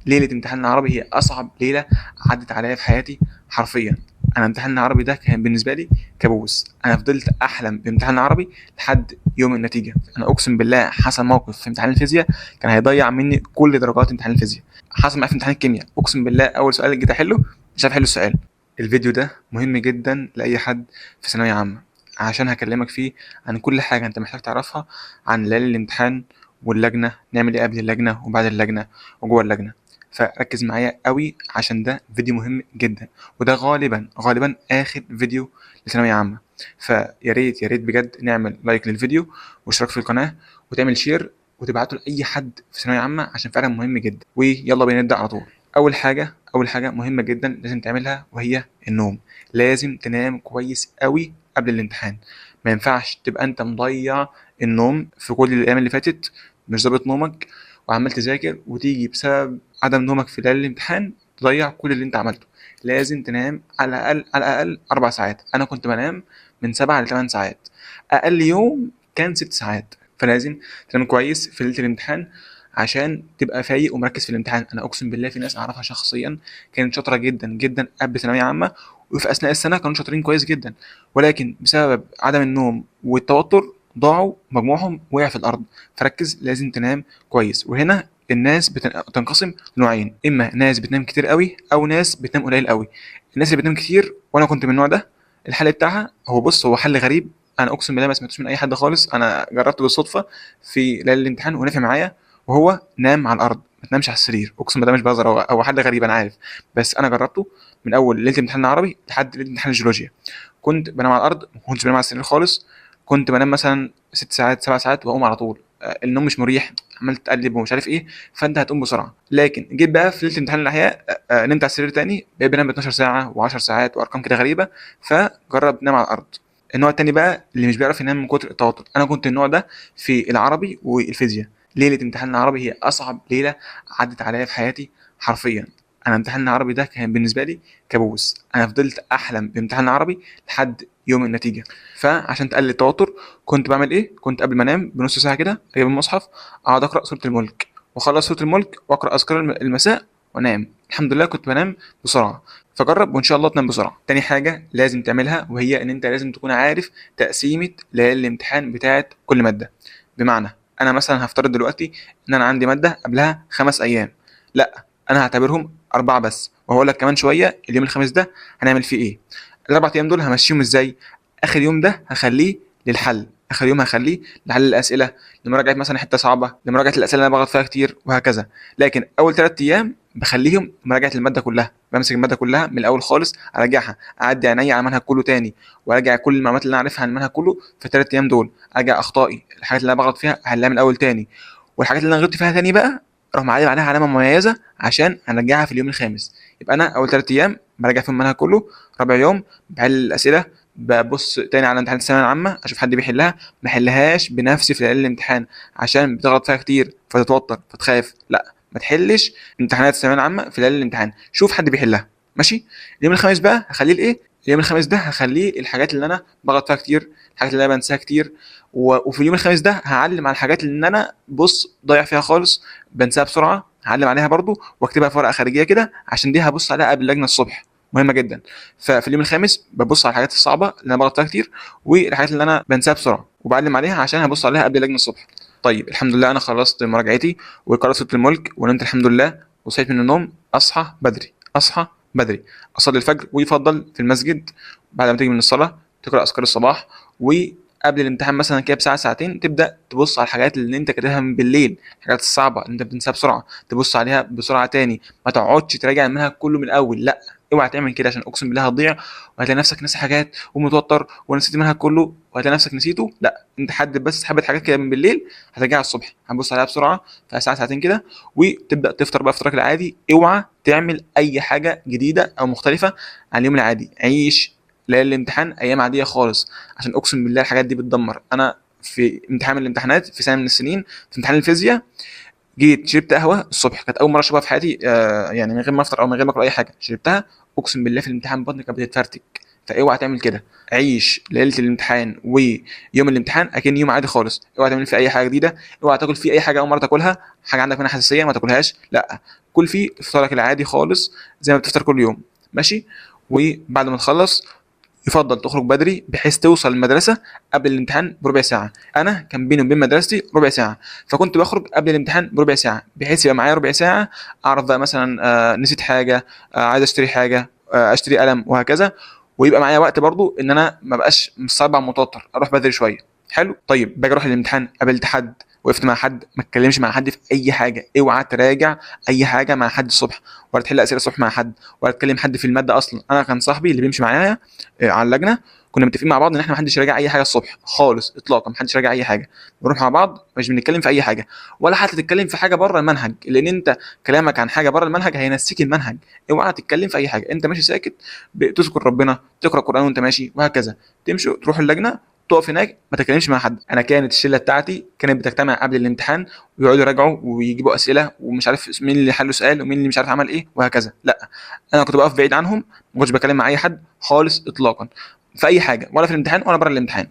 ليلة امتحان العربي هي اصعب ليلة عدت عليا في حياتي حرفيا. انا امتحان العربي ده كان بالنسبة لي كابوس. انا فضلت احلم بامتحان العربي لحد يوم النتيجة. انا اقسم بالله حصل موقف في امتحان الفيزياء كان هيضيع مني كل درجات امتحان الفيزياء. حصل معايا في امتحان الكيمياء، اقسم بالله اول سؤال جيت احله مش عارف احل السؤال. الفيديو ده مهم جدا لاي حد في ثانوية عامة، عشان هكلمك فيه عن كل حاجة انت محتاج تعرفها عن ليالي الامتحان واللجنة، نعمل ايه قبل اللجنة وبعد اللجنة وجوه اللجنة. فركز معايا قوي عشان ده فيديو مهم جدا، وده غالبا غالبا اخر فيديو لثانويه عامة. فيا ريت يا ريت بجد نعمل like للفيديو واشتراك في القناة وتعمل share وتبعته لاي حد في ثانوية عامة عشان فعلا مهم جدا. ويلا بينا نبدا على طول. اول حاجة مهمة جدا لازم تعملها وهي النوم. لازم تنام كويس قوي قبل الامتحان. ما ينفعش تبقى انت مضيع النوم في كل الايام اللي فاتت، مش ظابط نومك وعمال تذاكر، وتيجي بسبب عدم نومك في ليالي الامتحان تضيع كل اللي انت عملته. لازم تنام على الاقل على الاقل 4 ساعات. انا كنت بنام من 7 ل 8 ساعات، اقل يوم كان 6 ساعات. فلازم تنام كويس في ليلة الامتحان عشان تبقى فايق ومركز في الامتحان. انا اقسم بالله في ناس اعرفها شخصيا كانت شاطرة جدا جدا قبل ثانوية عامة، وفي اثناء السنة كانوا شاطرين كويس جدا، ولكن بسبب عدم النوم والتوتر ضاعوا، مجموعهم وقع في الارض. فركز، لازم تنام كويس. وهنا الناس بتنقسم لنوعين، اما ناس بتنام كتير قوي او ناس بتنام قليل قوي. الناس اللي بتنام كتير، وانا كنت من النوع ده، الحل بتاعها هو بص، هو حل غريب، انا اقسم بالله ما سمعتوش من اي حد خالص، انا جربته بالصدفة في ليلة الامتحان ونفع معايا، وهو نام على الارض، ما تنامش على السرير. اقسم بالله مش بهزر، هو حل غريب انا عارف، بس انا جربته من اول ليلة امتحان العربي لحد ليلة امتحان الجيولوجيا. كنت بنام على الارض، ما كنتش بنام على السرير خالص. كنت بنام مثلا 6 ساعات 7 ساعات واقوم على طول. النوم مش مريح، عمال تقلب ومش عارف ايه، فانت هتقوم بسرعة. لكن جيت بقى في ليلة امتحان الاحياء، نمت على السرير تاني، بقيت بنام 12 ساعة و10 ساعات وارقام كده غريبة. فجرب نام على الارض. النوع التاني بقى اللي مش بيعرف ينام من كتر التوتر، انا كنت النوع ده في العربي والفيزياء. ليلة امتحان العربي هي اصعب ليلة عدت عليا في حياتي حرفيا. انا امتحان العربي ده كان بالنسبة لي كابوس. انا فضلت احلم بامتحان العربي لحد يوم النتيجة. فعشان تقلل التوتر كنت بعمل ايه؟ كنت قبل ما انام بنص ساعة كده اجيب المصحف، اقعد اقرا سورة الملك، واخلص سورة الملك واقرا اذكار المساء وانام. الحمد لله كنت بنام بسرعة. فجرب وان شاء الله تنام بسرعة. تاني حاجة لازم تعملها وهي ان انت لازم تكون عارف تقسيمه ليالي الامتحان بتاعه كل مادة. بمعنى انا مثلا هفترض دلوقتي ان انا عندي مادة قبلها 5 ايام، لا انا هعتبرهم 4 بس، وهقول لك كمان شوية اليوم الخامس ده هنعمل فيه ايه. ال4 ايام دول همشيهم ازاي؟ اخر يوم ده هخليه للحل، اخر يوم هخليه لحل الاسئلة، لمراجعه مثلا حتة صعبة، لمراجعه الاسئلة اللي انا بغلط فيها كتير وهكذا. لكن اول 3 ايام بخليهم مراجعه المادة كلها، بمسك المادة كلها من الاول خالص اراجعها، اعدي عينيا على المنهج كله تاني، وارجع كل المعلومات اللي انا عارفها عن المنهج كله في ال3 ايام دول، ارجع اخطائي، الحاجات اللي انا بغلط فيها احلها من الاول تاني، والحاجات اللي انا غلطت فيها تاني بقى اروح معلم عليها علامة مميزة عشان هنرجعها في اليوم الخامس. يبقى انا اول 3 ايام براجع فيهم المنهج كله، رابع يوم بحل الاسئلة، ببص تاني على امتحانات الثانوية العامة اشوف حد بيحلها، ما احلهاش بنفسي في ليالي الامتحان عشان بتغلط فيها كتير فتتوتر فتخاف. لا، ما تحلش امتحانات الثانوية العامة في ليالي الامتحان، شوف حد بيحلها. ماشي. اليوم الخامس بقى هخليه لايه؟ اليوم الخامس ده هخليه الحاجات اللي انا بغلط فيها كتير، الحاجات اللي انا بنساها كتير، وفي اليوم الخامس ده هعلم على الحاجات اللي انا ضايع فيها خالص، بنساها بسرعة، هعلم عليها برضو واكتبها في ورقة خارجية كده عشان دي هبص عليها قبل اللجنة الصبح، مهمة جدا. ففي اليوم الخامس ببص على الحاجات الصعبة اللي انا بغلط فيها كتير والحاجات اللي انا بنساها بسرعة وبعلم عليها عشان هبص عليها قبل اللجنة الصبح. طيب الحمد لله انا خلصت مراجعتي وقرأت سورة الملك ونمت الحمد لله، وصحيت من النوم. اصحى بدري، اصحى بدري، اصلي الفجر، ويفضل في المسجد بعد ما تيجي من الصلاة تقرا اذكار الصباح، وقبل الامتحان مثلا كده بساعة ساعتين تبدا تبص على الحاجات اللي انت كاتبها من بالليل، الحاجات الصعبة اللي انت بتنساها بسرعة تبص عليها بسرعة تاني. ما تقعدش تراجع المنهج كله من الاول، لا اوعى تعمل كده عشان اقسم بالله هتضيع وهتلاقي نفسك ناسي حاجات ومتوتر ونسيت المنهج كله وهتلاقي نفسك نسيته. لا، انت حدد بس حبه حاجات كده من بالليل هترجعها الصبح، هتبص عليها بسرعة في ساعة ساعتين كده، وتبدا تفطر بقى فطارك العادي. اوعى تعمل اي حاجة جديدة او مختلفة عن اليوم العادي، عيش ليالي الامتحان ايام عادية خالص، عشان اقسم بالله الحاجات دي بتدمر. انا في امتحان من الامتحانات في سنة من السنين في امتحان الفيزياء جيت شربت قهوة الصبح، كانت اول مرة اشربها في حياتي، يعني من غير ما افطر او من غير ما اكل اي حاجة، شربتها اقسم بالله في الامتحان بطني كانت بتتفرتك. فاوعى تعمل كده. عيش ليلة الامتحان ويوم الامتحان اكن يوم عادي خالص، اوعى تعمل فيه اي حاجة جديدة، اوعى تاكل فيه اي حاجة اول مرة تاكلها، حاجة عندك منها حساسية ما تاكلهاش، لا كل فيه افطارك العادي خالص زي ما بتفطر كل يوم، ماشي. وبعد ما تخلص يفضل تخرج بدري بحيث توصل المدرسة قبل الامتحان بربع ساعة. انا كان بيني وبين مدرستي ربع ساعة، فكنت بخرج قبل الامتحان بربع ساعة بحيث يبقى معايا ربع ساعة اعرف بقى مثلا نسيت حاجة، عايز اشتري حاجة، اشتري قلم وهكذا، ويبقى معايا وقت برضو ان انا ما بقاش مصعب متوتر، اروح بدري شوية. حلو. طيب باجي اروح الامتحان، قابلت حد، وقفت مع حد، ما تكلمش مع حد في اي حاجة، اوعى تراجع اي حاجة مع حد الصبح، ولا تحل اسئلة الصبح مع حد، ولا تكلم حد في المادة اصلا. انا كان صاحبي اللي بيمشي معايا على اللجنة، كنا متفقين مع بعض ان احنا ما حدش يراجع اي حاجة الصبح خالص اطلاقا، ما حدش يراجع اي حاجة، بنروح مع بعض مش بنتكلم في اي حاجة، ولا حتى تتكلم في حاجة بره المنهج، لان انت كلامك عن حاجة بره المنهج هينسيك المنهج. اوعى تتكلم في اي حاجة، انت ماشي ساكت، بتذكر ربنا، تقرا قران وانت ماشي وهكذا. تمشي تروح اللجنة، تقف هناك، ما تتكلمش مع حد. انا كانت الشلة بتاعتي كانت بتجتمع قبل الامتحان ويقعدوا يراجعوا ويجيبوا اسئلة ومش عارف مين اللي حل سؤال ومين اللي مش عارف عمل ايه وهكذا. لا، انا كنت بقف بعيد عنهم، ما كنتش بكلم مع اي حد خالص اطلاقا في اي حاجة، ولا في الامتحان ولا بره الامتحان.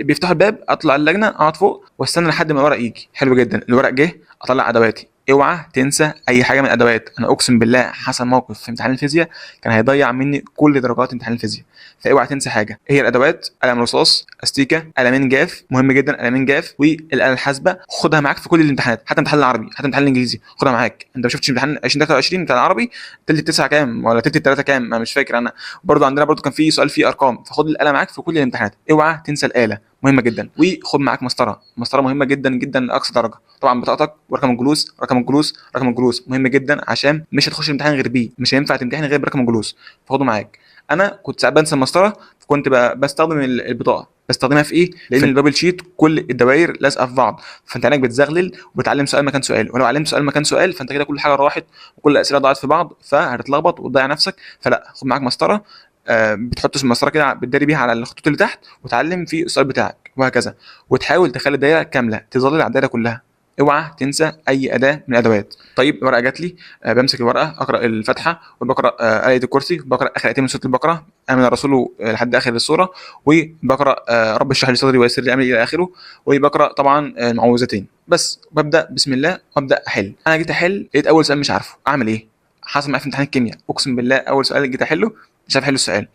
بيفتحوا الباب، اطلع اللجنة، اقعد فوق واستنى لحد ما الورق يجي. حلو جدا، الورق جه، اطلع ادواتي. اوعى تنسى اي حاجة من الادوات. انا اقسم بالله حصل موقف في امتحان الفيزياء كان هيضيع مني كل درجات امتحان الفيزياء، فاوعى تنسى حاجة. هي الادوات: قلم رصاص، استيكه، قلمين جاف، مهم جدا قلمين جاف، والاله الحاسبة خدها معاك في كل الامتحانات، حتى امتحان العربي، حتى امتحان الانجليزي خدها معاك. انت ما شفتش امتحان 2023 بتاع العربي تلت 9 كام ولا تلت 3 كام، انا مش فاكر. انا برضو عندنا برضو كان في سؤال فيه ارقام، فخد الاله معاك في كل الامتحانات، اوعى تنسى الاله، مهمة جدا. وخد معاك مسطرة، مسطرة مهمة جدا جدا لاقصى درجه. طبعا بطاقتك ورقم الجلوس، رقم الجلوس، رقم الجلوس مهم جدا، عشان مش هتخش الامتحان غير بيه، مش هينفع تمتحن غير برقم الجلوس، فخده معاك. انا كنت ساعات بنسى المسطره، فكنت بستخدم البطاقة. بستخدمها في ايه؟ لان ال bubble sheet كل الدوائر لازقه في بعض، فانت عينك بتزغلل وبتعلم سؤال مكان سؤال، ولو علمت سؤال مكان سؤال فانت كده كل حاجة راحت وكل الاسئلة ضاعت في بعض، فهتتلخبط وتضيع نفسك. فلا، خد معاك مسطرة، بتحط المسطره كده بتداري بيها على الخطوط اللي تحت وتعلم في السؤال بتاعك وهكذا. وتحاول تخلي الدايرة كاملة، تظلل على الدايرة كلها، اوعى تنسى اي اداه من الادوات. طيب الورقة جات لي، بمسك الورقة اقرا الفاتحة، وبقرا ايه الكرسي، وبقرا اخر ايتين من سورة البقرة، امن الرسول لحد اخر السورة، وبقرا رب اشرح لي صدري ويسر لي امري الى اخره، وبقرا طبعا المعوذتين بس. ببدا بسم الله وابدا احل. انا جيت احل لقيت اول سؤال مش عارفه اعمل ايه. حصل معايا في امتحان الكيمياء، اقسم بالله اول سؤال جيت احله مش عارف احل السؤال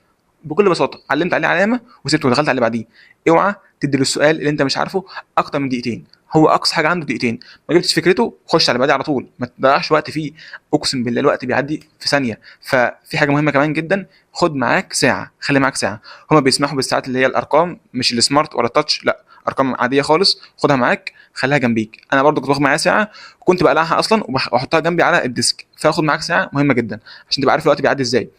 بكل بساطة، علمت عليه علامة وسبته ودخلت على اللي بعديه. اوعى تدي للسؤال اللي انت مش عارفه اكتر من دقيقتين، هو اقصى حاجة عنده دقيقتين، ما جبتش فكرته خش على اللي بعديه على طول، ما تضيعش وقت فيه، اقسم بالله الوقت بيعدي في ثانية. ففي حاجة مهمة كمان جدا، خد معاك ساعة، خلي معاك ساعة. هما بيسمحوا بالساعات اللي هي الارقام، مش ال smart ولا ال touch، لا ارقام عادية خالص، خدها معاك خليها جنبيك. انا برضو كنت باخد معايا ساعة، كنت بقلعها اصلا واحطها جنبي على ال desk. فاخد معاك ساعة مهمة جدا عشان تبقى عارف الوقت بيعدي ازاي.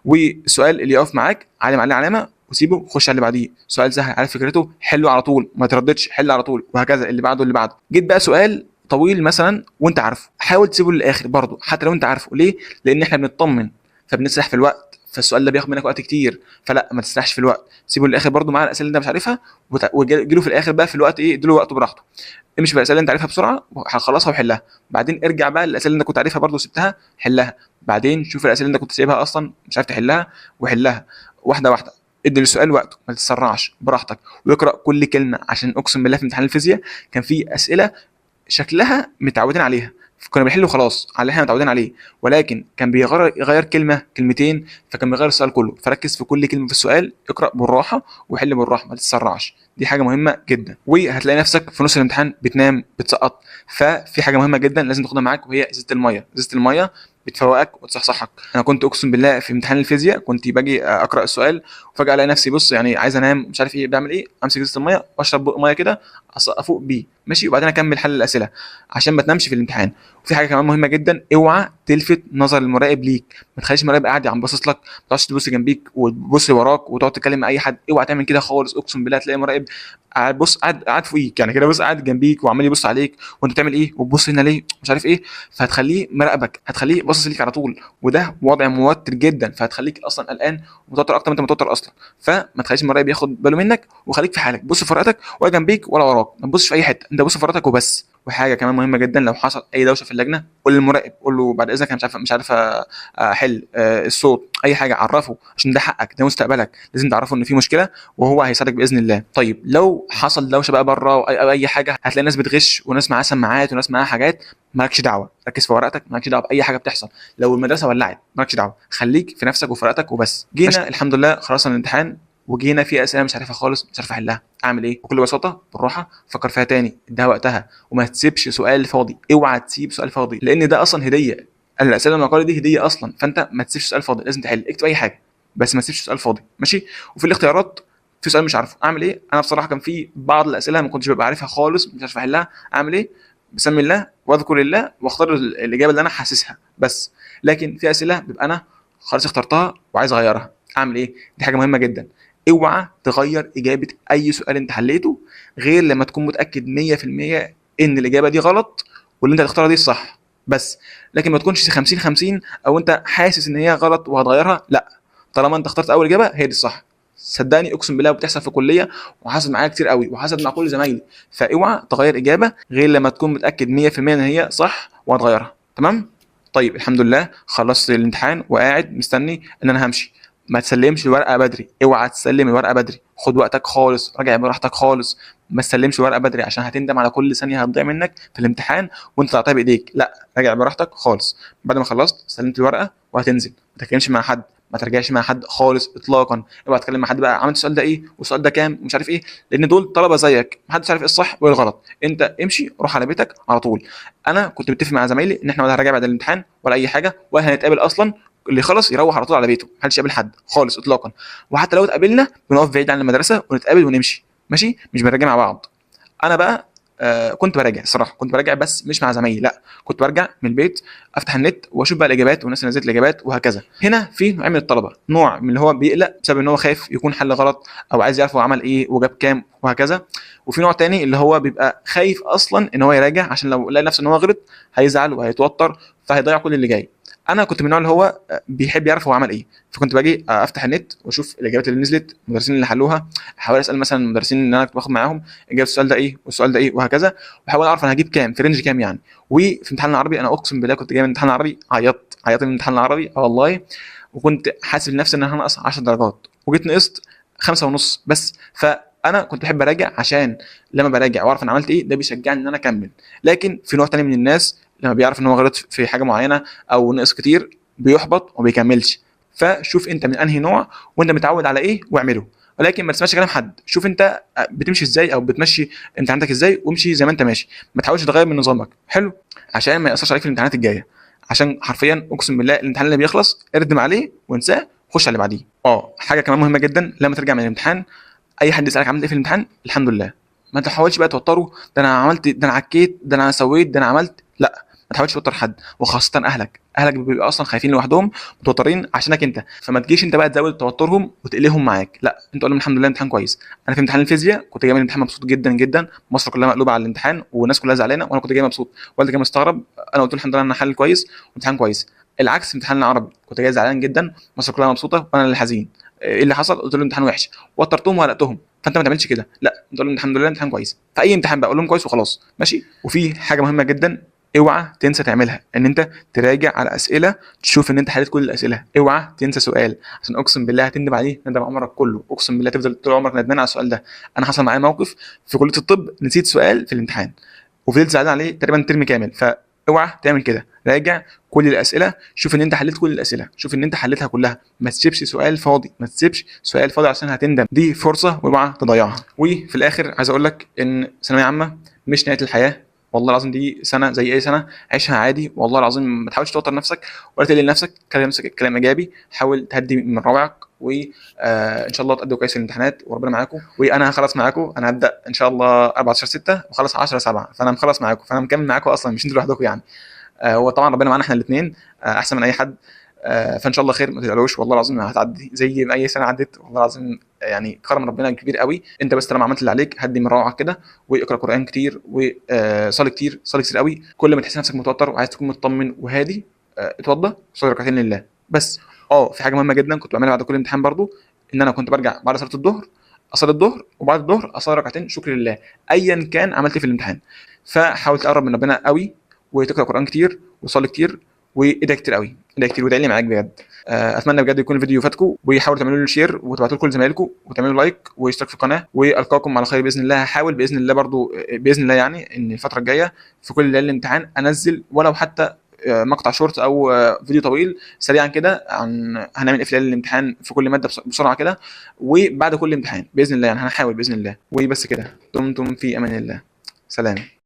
والسؤال اللي يقف معاك علم عليه علامة وسيبه، خش على اللي بعديه. سؤال سهل عارف فكرته، حله على طول، ما ترددش، حل على طول وهكذا. اللي بعده اللي بعده. جيت بقى سؤال طويل مثلا وانت عارفه، حاول تسيبه للاخر برضه حتى لو انت عارفه. ليه؟ لان احنا بنطمن فبنسرح في الوقت، فالسؤال ده بياخد منك وقت كتير، فلا ما تسرحش في الوقت، سيبه للاخر برضه مع الاسئلة اللي انت مش عارفها، وجيله في الاخر بقى في الوقت ايه، اديله وقته براحته. امشي بالاسئلة اللي انت عارفها بسرعة وهخلصها وحلها، بعدين ارجع بقى للاسئلة اللي انت كنت عارفها برضه وسبتها حلها، بعدين شوف الاسئلة اللي انت كنت سايبها اصلا مش عارف تحلها وحلها واحدة واحدة. ادي للسؤال وقته، ما تتسرعش، براحتك، واقرا كل كلمة، عشان اقسم بالله في امتحان الفيزياء كان في اسئلة شكلها متعودين عليها، كنا بنحله خلاص على اللي احنا متعودين عليه، ولكن كان بيغير يغير كلمة كلمتين، فكان بيغير السؤال كله. فركز في كل كلمة في السؤال، اقرا بالراحة وحل بالراحة، ما تتسرعش، دي حاجة مهمة جدا. وهتلاقي نفسك في نص الامتحان بتنام، بتسقط. ففي حاجة مهمة جدا لازم تاخدها معاك، وهي ازازة المية. ازازة المية بتفوقك وتصحصحك. انا كنت اقسم بالله في امتحان الفيزياء كنت باجي اقرا السؤال وفجاة الاقي نفسي بص يعني عايز انام مش عارف ايه، بعمل ايه؟ امسك ازازة المية واشرب بق مية كده افوق بيه، ماشي، وبعدين اكمل حل الاسئلة عشان ما تنامش في الامتحان. وفي حاجة كمان مهمة جدا، اوعى تلفت نظر المراقب ليك، ما تخليش المراقب قاعد عم باصص لك، ما تقعدش تبص جنبيك وتبص وراك وتقعد تتكلم مع اي حد، اوعى تعمل كده خالص. اقسم بالله تلاقي المراقب قاعد بص قاعد فوقيك يعني كده، بص قاعد جنبيك وعمال يبص عليك وانت بتعمل ايه وتبص هنا ليه مش عارف ايه، فهتخليه مراقبك، هتخليه باصص ليك على طول، وده وضع موتر جدا، فهتخليك اصلا قلقان ومتوتر اكتر ما انت متوتر اصلا. فما تخليش المراقب ياخد باله منك، وخليك في حالك، بص في ورقتك ولا جنبيك ولا وراك، ما تبصش في اي حتة، انت بص في ورقتك وبس. وحاجه كمان مهمة جدا، لو حصل اي دوشه في اللجنة قول للمراقب، قول له بعد اذنك انا مش عارف احل، الصوت، اي حاجة عرفه، عشان ده حقك، ده مستقبلك، لازم تعرفه ان في مشكلة وهو هيساعدك باذن الله. طيب لو حصل دوشه بقى بره او اي حاجة، هتلاقي ناس بتغش وناس معاها سماعات وناس معاها حاجات، مالكش دعوه، ركز في ورقتك، مالكش دعوه باي حاجة بتحصل. لو المدرسة ولعت مالكش دعوه، خليك في نفسك وفي ورقتك وبس. جينا الحمد لله خلصنا الامتحان، وجينا في اسئلة مش عارفها خالص، مش عارف احلها، اعمل ايه؟ بكل بساطة بالراحة فكر فيها تاني، اديها وقتها، وما تسيبش سؤال فاضي، اوعى تسيب سؤال فاضي، لان ده اصلا هديه، الاسئلة المقاليه دي هديه اصلا، فانت ما تسيبش سؤال فاضي، لازم تحل، اكتب اي حاجة بس ما تسيبش سؤال فاضي، ماشي. وفي الاختيارات في سؤال مش عارفه اعمل ايه، انا بصراحة كان في بعض الاسئلة ما كنتش ببقى عارفها خالص، مش عارف احلها، اعمل ايه؟ بسم الله واذكر الله واختار الاجابة اللي انا حاسسها بس. لكن في اسئلة ببقى انا خلاص اخترتها وعايز اغيرها، اعمل ايه؟ دي حاجة مهمة جدا، اوعى تغير اجابه اي سؤال انت حليته غير لما تكون متاكد 100% ان الاجابة دي غلط واللي انت هتختارها دي الصح بس. لكن ما تكونش 50-50 او انت حاسس ان هي غلط وهتغيرها، لا، طالما انت اخترت اول اجابه هي دي الصح. صدقني اقسم بالله بتحصل في الكلية، وحصل معايا كتير قوي، وحصل مع كل زمايلي. فاوعى تغير اجابه غير لما تكون متاكد 100% ان هي صح وهتغيرها، تمام؟ طيب الحمد لله خلصت الامتحان وقاعد مستني ان انا همشي. ما تسلمش الورقة بدري، اوعى تسلم الورقة بدري، خد وقتك خالص، راجع براحتك خالص، ما تسلمش الورقة بدري عشان هتندم على كل ثانية هتضيع منك في الامتحان وانت طلعتها بايديك. لا، راجع براحتك خالص. بعد ما خلصت سلمت الورقة وهتنزل، ما تتكلمش مع حد، ما ترجعش مع حد خالص اطلاقا، اوعى تتكلم مع حد بقى عملت السؤال ده ايه والسؤال ده كام ومش عارف ايه، لان دول طلبه زيك، محدش عارف ايه الصح وايه الغلط. انت امشي روح على بيتك على طول. انا كنت متفق مع زمايلي ان احنا ولا هنراجع بعد الامتحان ولا اي حاجة، ولا هنتقابل اصلا، اللي يخلص يروح على طول على بيته، محدش يقابل حد خالص اطلاقا. وحتى لو اتقابلنا بنقف بعيد عن المدرسة ونتقابل ونمشي، ماشي، مش بنراجع مع بعض. انا بقى كنت براجع الصراحة، كنت براجع بس مش مع زمايلي، لا كنت برجع من البيت افتح النت واشوف بقى الاجابات والناس اللي نزلت الاجابات وهكذا. هنا في نوعين من الطلبة، نوع من اللي هو بيقلق بسبب ان هو خايف يكون حل غلط او عايز يعرف هو عمل ايه وجاب كام وهكذا، وفي نوع تاني اللي هو بيبقى خايف اصلا ان هو يراجع عشان لو لقى نفسه ان هو غلط هيزعل وهيتوتر فهيضيع كل اللي جاي. انا كنت من النوع اللي هو بيحب يعرف هو عمل ايه، فكنت باجي افتح النت واشوف الاجابات اللي نزلت، المدرسين اللي حلوها، احاول اسال مثلا المدرسين اللي انا كنت باخد معاهم اجابه السؤال ده ايه والسؤال ده ايه وهكذا، واحاول اعرف انا هجيب كام في range كام يعني. وفي امتحان العربي انا اقسم بالله كنت جاي من امتحان العربي عيطت، عيطت من امتحان العربي والله، وكنت حاسب لنفسي ان انا هنقص 10 درجات وجيت نقصت 5.5 بس. فانا كنت بحب اراجع عشان لما براجع واعرف انا عملت ايه ده بيشجعني ان انا اكمل. لكن في نوع تاني من الناس لما بيعرف ان هو غلط في حاجة معينة او نقص كتير بيحبط وما بيكملش. فشوف انت من انهي نوع وانت متعود على ايه واعمله، ولكن ما تسمعش كلام حد. شوف انت بتمشي ازاي او بتمشي امتحاناتك ازاي وامشي زي ما انت ماشي، ما تحاولش تغير من نظامك، حلو، عشان ما ياثرش عليك في الامتحانات الجاية. عشان حرفيا اقسم بالله الامتحان اللي بيخلص اردم عليه وانساه وخش على اللي بعديه. حاجة كمان مهمة جدا، لما ترجع من الامتحان اي حد يسالك عملت ايه في الامتحان، الحمد لله، ما تحاولش بقى توتره، ده انا عملت، ده انا عكيت، ده انا سويت، ده انا عملت، لا ما تحاولش توتر حد، وخاصة اهلك. اهلك بيبقوا اصلا خايفين لوحدهم متوترين عشانك انت، فما تجيش انت بقى تزود توترهم وتقلهم معاك، لا انت قول لهم الحمد لله امتحان كويس. انا في امتحان الفيزياء كنت جاي من الامتحان مبسوط جدا جدا، مصر كلها مقلوبة على الامتحان والناس كلها زعلانة، وانا كنت جاي مبسوط، والدي كان مستغرب، انا قلت له الحمد لله انا حل كويس وامتحان كويس. العكس في امتحان العربي كنت جاي زعلان جدا، مصر كلها مبسوطة وانا اللي حزين، ايه اللي حصل؟ قلت لهم امتحان وحش، وترتهم وقلقتهم. فانت ما تعملش كده، لا انت قول لهم الحمد لله امتحان كويس في اي امتحان بقى، قول لهم كويس وخلاص، ماشي. وفي حاجة مهمة جدا اوعى تنسى تعملها، ان انت تراجع على اسئلة، تشوف ان انت حليت كل الاسئلة، اوعى تنسى سؤال عشان اقسم بالله هتندم عليه ندم عمرك كله، اقسم بالله تفضل طول عمرك ندمان على السؤال ده. انا حصل معايا موقف في كليه الطب، نسيت سؤال في الامتحان وفضلت زعلان عليه تقريبا ترم كامل. فاوعى تعمل كده، راجع كل الاسئلة، شوف ان انت حليت كل الاسئلة، شوف ان انت حليتها كلها، ما تسيبش سؤال فاضي، ما تسيبش سؤال فاضي عشان هتندم، دي فرصة واوعى تضيعها. وفي الاخر عايز اقول لك ان ثانوية عامة مش نهاية الحياة، والله العظيم دي سنة زي اي سنة، عيشها عادي والله العظيم، ما تحاولش توتر نفسك ولا تقلق نفسك، كلم نفسك كلام ايجابي، حاول تهدي من روعك، وان شاء الله تأدوا كويس في الامتحانات وربنا معاكم. وانا هخلص معاكم، انا هبدا ان شاء الله 14/6 وخلص 10/7، فانا مخلص معاكم، فانا مكمل معاكم اصلا، مش انتوا لوحدكم يعني. هو طبعا ربنا معانا احنا الاثنين، احسن من اي حد، فان شاء الله خير، ما تقلقوش والله العظيم هتعدي زي ما اي سنة عدت والله العظيم، يعني كرم ربنا كبير قوي. انت بس طالما عملت اللي عليك هدي من روعك كده، واقرا قران كتير، وصلي كتير، صلي كتير قوي. كل ما تحس نفسك متوتر وعايز تكون مطمن وهادي، اتوضى صلي ركعتين لله بس. في حاجة مهمة جدا كنت بعملها بعد كل امتحان برضو، ان انا كنت برجع بعد صلاة الظهر اصلي الظهر، وبعد الظهر اصلي ركعتين شكر لله، ايا كان عملت إيه في الامتحان. فحاول تقرب من ربنا قوي، وتقرا قران كتير، وتصلي كتير، وادعي كتير قوي، ادعي كتير وادعي لي معاك بجد. اتمنى بجد يكون الفيديو فاتكم، وحاولوا تعملوا له share وتبعتوا لكل زمايلكم، وتعملوا like واشتراك في القناة، والقاكم على خير باذن الله. هحاول باذن الله برضو باذن الله يعني ان الفترة الجاية في كل ليلة الامتحان انزل ولو حتى مقطع شورت او فيديو طويل سريعا كده عن هنعمل ايه في ليلة الامتحان في كل مادة بسرعة كده، وبعد كل امتحان باذن الله يعني هنحاول باذن الله. وبس كده، دمتم في امان الله، سلام.